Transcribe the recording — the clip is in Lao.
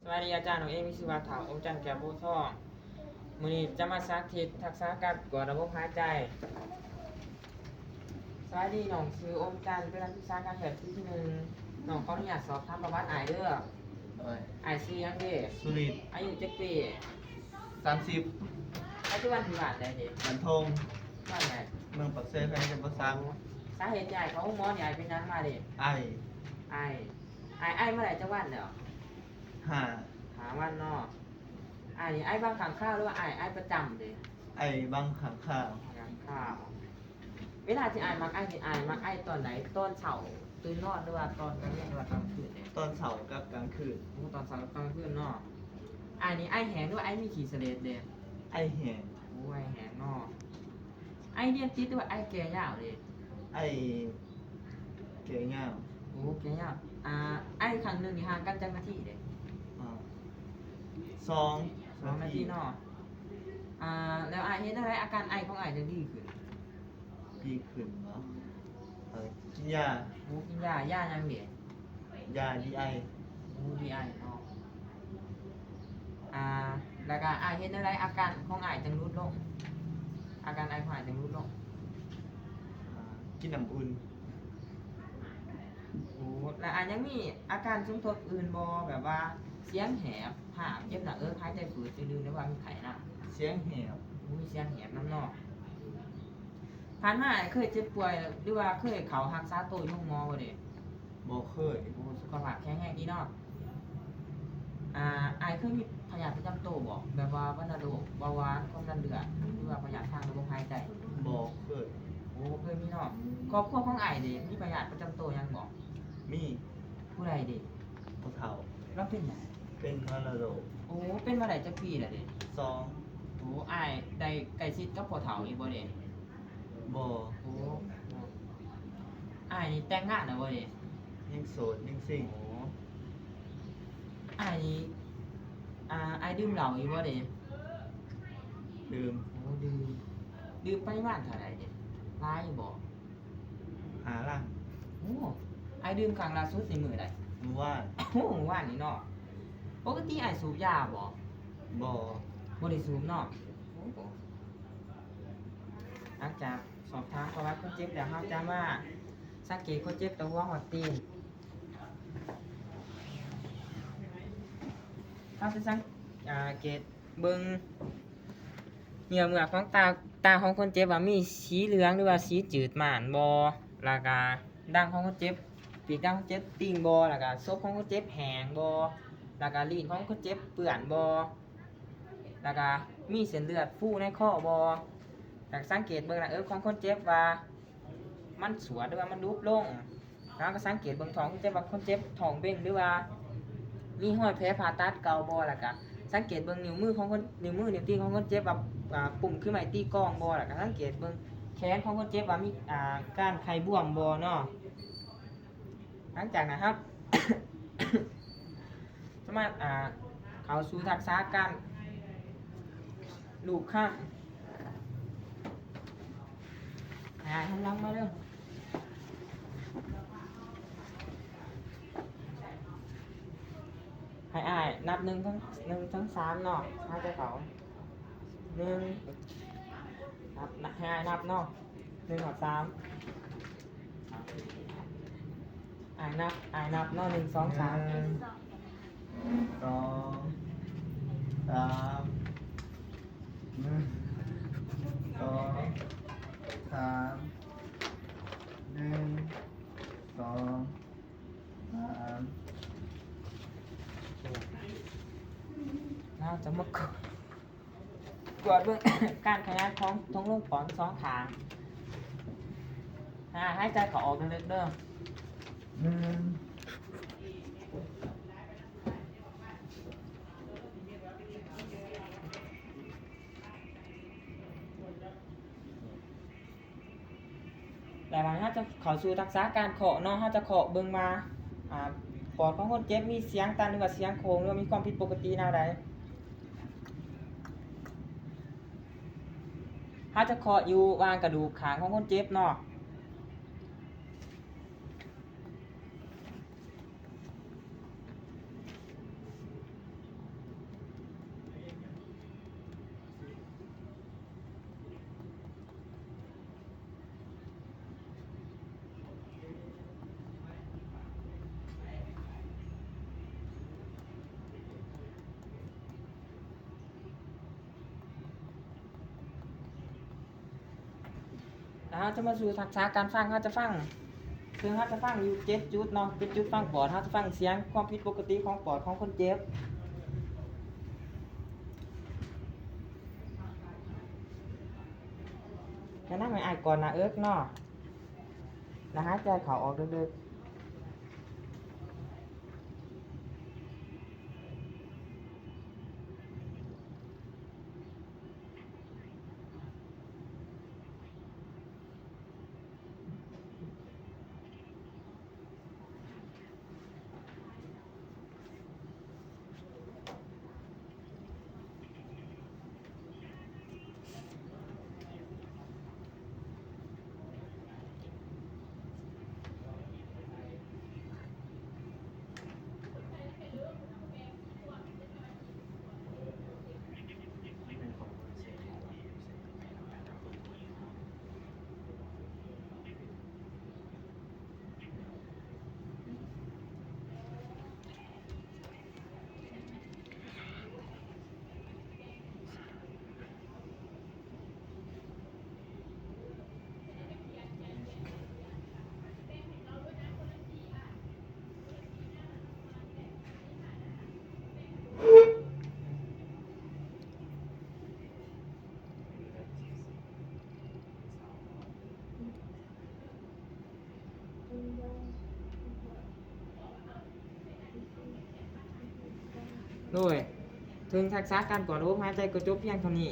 ສະບາຍດີອາຈານ, ນ້ອງເອງມີຊື່ວ່າທ້າວອົງຈັນ ແກ້ວໂພທອງ. ມື້ນີ້ຈະມາສາທິດທັກສະການກວດລະບົບຫາຍໃຈ. ສະບາຍດີ, ນ້ອງຊື່ອົງຈັນ, ເປັນນັກສຶກສາການແພດປີທີໜຶ່ງ. ນ້ອງຂໍອະນຸຍາດສອບຖາມປະຫວັດອ້າຍເດີ. ໂດຍ. ອ້າຍຊື່ຫຍັງເດ? ສຸລິດ. ອາຍຸຈັກປີ? ສາມສິບ. ປັດຈຸບັນຢູ່ບ້ານໃດເດ? ບ້ານທົ່ງ. ບ້ານໃດ? ເມືອງປາກເຊ ແຂວງຈຳປາສັກ. ສາເຫດທີ່ອ້າຍເຂົ້າໂຮງໝໍນີ້ ອ້າຍເປັນຫຍັງມາເດ? ໄອ. ໄອ. ອ້າຍໄອມາໄດ້ຈັກວັນແລ້ວ? ຫ້າ. ຫ້າວັນເນາະ. ອ້າຍນີ້ໄອບາງຄັ້ງຄາວ ຫຼືວ່າອ້າຍໄອປະຈຳເດ? ໄອບາງຄັ້ງຄາວ. ບາງຄັ້ງຄາວ. ເວລາທີ່ອ້າຍມັກໄອນີ້ ອ້າຍມັກໄອຕອນໃດ? ຕອນເຊົ້າຕື່ນນອນ ຫຼືວ່າຕອນກາງເວັນ ຫຼືວ່າຕອນກາງຄືນເດ? ຕອນເຊົ້າກັບກາງຄືນ. ໂອ້ ຕອນເຊົ້າກັບກາງຄືນເນາະ. ອ້າຍນີ້ໄອແຫ້ງ ຫຼືວ່າໄອມີຂີ້ສະເລັດເດ? ໄອແຫ້ງ. ໂອ້ ໄອແຫ້ງເນາະ. ໄອລຽນຕິດ ຫຼືວ່າໄອແກ່ຍາວເດ? ໄອແກ່ຍາວ. ໂອ້ ແກ່ຍາວ. ອ່າ ໄອຄັ້ງໜຶ່ງນີ້ຫ່າງກັນຈັກນາທີເດ? ອ່າ ສອງ ສອງນາທີເນາະ. ອ່າ ແລ້ວອ້າຍເຮັດແນວໃດ ອາການໄອຂອງອ້າຍຈຶ່ງດີຂຶ້ນ? ດີຂຶ້ນເນາະ. ເອີ ກິນຢາ. ໂອ້ ກິນຢາ. ຢາຫຍັງເດ? ຢາດີໄອ. ໂອ້ ດີໄອເນາະ. ອ່າ ແລ້ວກະອ້າຍເຮັດແນວໃດ ອາການຂອງອ້າຍຈຶ່ງຫຼຸດລົງ? ອາການໄອຂອງອ້າຍຈຶ່ງຫຼຸດລົງ? ອ່າ ກິນນ້ຳອຸ່ນ. ໂອ້ ແລ້ວອ້າຍຍັງມີອາການສົມທົບອື່ນບໍ່? ແບບວ່າສຽງແຫບ, ຫາບ, ເຈັບໜ້າເອິກ, ຫາຍໃຈຝືດ, ຕື່ນໆ ຫຼືວ່າມີໄຂ້ນຳ? ສຽງແຫບ. ໂອ້ ມີສຽງແຫບນຳເນາະ. ຜ່ານມາອ້າຍເຄີຍເຈັບປ່ວຍ ຫຼືວ່າເຄີຍເຂົ້າຮັກສາໂຕຢູ່ໂຮງໝໍບໍ່ເດ? ບໍ່ເຄີຍ. ໂອ້ ສຸຂະພາບແຂງແຮງດີເນາະ. ອ່າ ອ້າຍເຄີຍມີພະຍາດປະຈຳໂຕບໍ່? ແບບວ່າວັນນະໂລກ, ເບົາຫວານ, ຄວາມດັນເລືອດ ຫຼືວ່າພະຍາດທາງລະບົບຫາຍໃຈ? ບໍ່ເຄີຍ. ໂອ້ ບໍ່ເຄີຍມີເນາະ. ຄອບຄົວຂອງອ້າຍເດ ມີພະຍາດປະຈຳໂຕຫຍັງບໍ່? ມີ. ຜູ້ໃດເດ? ພໍ່ເຖົ້າ. ລາວເປັນຫຍັງ? ເປັນມະລະດົກ. ໂອ້ ເປັນມາໄດ້ຈັກປີແລ້ວເດ? ສອງ. ໂອ້ ອ້າຍໄດ້ໃກ້ຊິດກັບພໍ່ເຖົ້າຢູ່ບໍ່ເດ? ບໍ່. ໂອ້ ອ້າຍນີ້ແຕ່ງງານແລ້ວບໍ່ເດ? ຍັງໂສດ ຍັງຊິງ. ໂອ້ ອ້າຍນີ້ ອ່າ ອ້າຍດື່ມເຫຼົ້າຢູ່ບໍ່ເດ? ດື່ມ. ໂອ້ ດື່ມ. ດື່ມປະລິມານເທົ່າໃດເດ? ຫຼາຍຢູ່ບໍ່? ຫ້າລັງ. ໂອ້ ອ້າຍດື່ມຄັ້ງລ່າສຸດນີ້ມື້ໃດ? ມື້ວານ. ໂອ້ ມື້ວານນີ້ເນາະ. ປົກກະຕິອ້າຍສູບຢາບໍ່? ບໍ່. ບໍ່ໄດ້ສູບເນາະ. ໂອ້ ຫຼັງຈາກສອບຖາມປະຫວັດຄົນເຈັບແລ້ວ ເຮົາຈະມາສັງເກດຄົນເຈັບແຕ່ຫົວຮອດຕີນ. ເຮົາຈະສັງ ອ່າ ເກດເບິ່ງເຫຍື່ອເມືອກຂອງຕາ ຕາຂອງຄົນເຈັບວ່າມີສີເຫຼືອງ ຫຼືວ່າສີຈືດໝ້ານບໍ່, ແລ້ວກະດັງຂອງຄົນເຈັບ ປີກດັງຂອງຄົນເຈັບຕິ່ງບໍ່, ແລ້ວກະສົບຂອງຄົນເຈັບແຫ້ງບໍ່, ແລ້ວກະລີ້ນຂອງຄົນເຈັບເປື້ອນບໍ່, ແລ້ວກະມີເສັ້ນເລືອດຟູໃນຄໍບໍ່, ແລ້ວກະສັງເກດເບິ່ງໜ້າເອິກຂອງຄົນເຈັບວ່າ ມັນສວດ ຫຼືວ່າມັນດຸບລົງ. ເຮົາກໍສັງເກດເບິ່ງທ້ອງຄົນເຈັບວ່າຄົນເຈັບທ້ອງເບັ່ງ ຫຼືວ່າມີຮອຍແຜຜ່າຕັດເກົ່າບໍ່, ແລ້ວກໍສັງເກດເບິ່ງນິ້ວມືຂອງຄົນ ນິ້ວມື ນິ້ວຕີນຂອງຄົນເຈັບວ່າ ອ່າ ປຸ້ມຄືໄມ້ຕີກອງບໍ່, ແລ້ວກໍສັງເກດເບິ່ງແຂນຂອງຄົນເຈັບວ່າມີ ອ່າ ການໄຂ້ບວມບໍ່ເນາະ. ຫຼັງຈາກນັ້ນເຮົາ ສາມາດ ອ່າ ເຂົ້າສູ່ທັກສະການລູບຄຳ. ໃຫ້ອ້າຍຫັນຫຼັງມາເດີ. ໃຫ້ອ້າຍນັບໜຶ່ງເຖິງ ໜຶ່ງເຖິງສາມເນາະ. ຫາຍໃຈເຂົ້າ ໜຶ່ງ ນັບ ໃຫ້ອ້າຍນັບເນາະ ໜຶ່ງຮອດສາມ. ອ້າຍນັບ ອ້າຍນັບເນາະ ໜຶ່ງ ສອງ ສາມ ໜຶ່ງ ສອງ ສາມ ໜຶ່ງ ສອງ ສາມ ໜຶ່ງ ສອງ ສາມ. ເຮົາຈະມາ ກວດເບິ່ງການຂະຫຍາຍຂອງຖົງລົມປອດທັງສອງຂ້າງ. ຫາຍໃຈເຂົ້າອອກເລິກໆເດີ. ໜຶ່ງ. ແລ້ວເຮົາຈະເຂົ້າສູ່ທັກສະການເຄາະເນາະ. ເຮົາຈະເຄາະເບິ່ງວ່າ ອາ ປອດຂອງຄົນເຈັບມີສຽງຕັນ ຫຼືວ່າສຽງໂຄງ ຫຼືວ່າມີຄວາມຜິດປົກກະຕິແນວໃດ. ເຮົາຈະເຄາະຢູ່ຫວ່າງກະດູກຂ້າງຂອງຄົນເຈັບເນາະ. ເ ເຮົາຈະມາສູ່ທັກສະການຟັງ, ເຮົາຈະຟັງ ເຊິ່ງເຮົາຈະຟັງຢູ່ເຈັດຈຸດເນາະ, ເຈັດຈຸດຟັງປອດ, ເຮົາຈະຟັງສຽງຄວາມຜິດປົກກະຕິຂອງປອດຂອງຄົນເຈັບ. ແນະນຳໃຫ້ອ້າຍກອດໜ້າເອິກເນາະ ແລ້ວຫາຍໃຈເຂົ້າອອກເລິກໆ. ໂດຍ ເຖິງທັກສະການກອດອົບຫາຍໃຈກໍຈົບພຽງເທົ່ານີ້.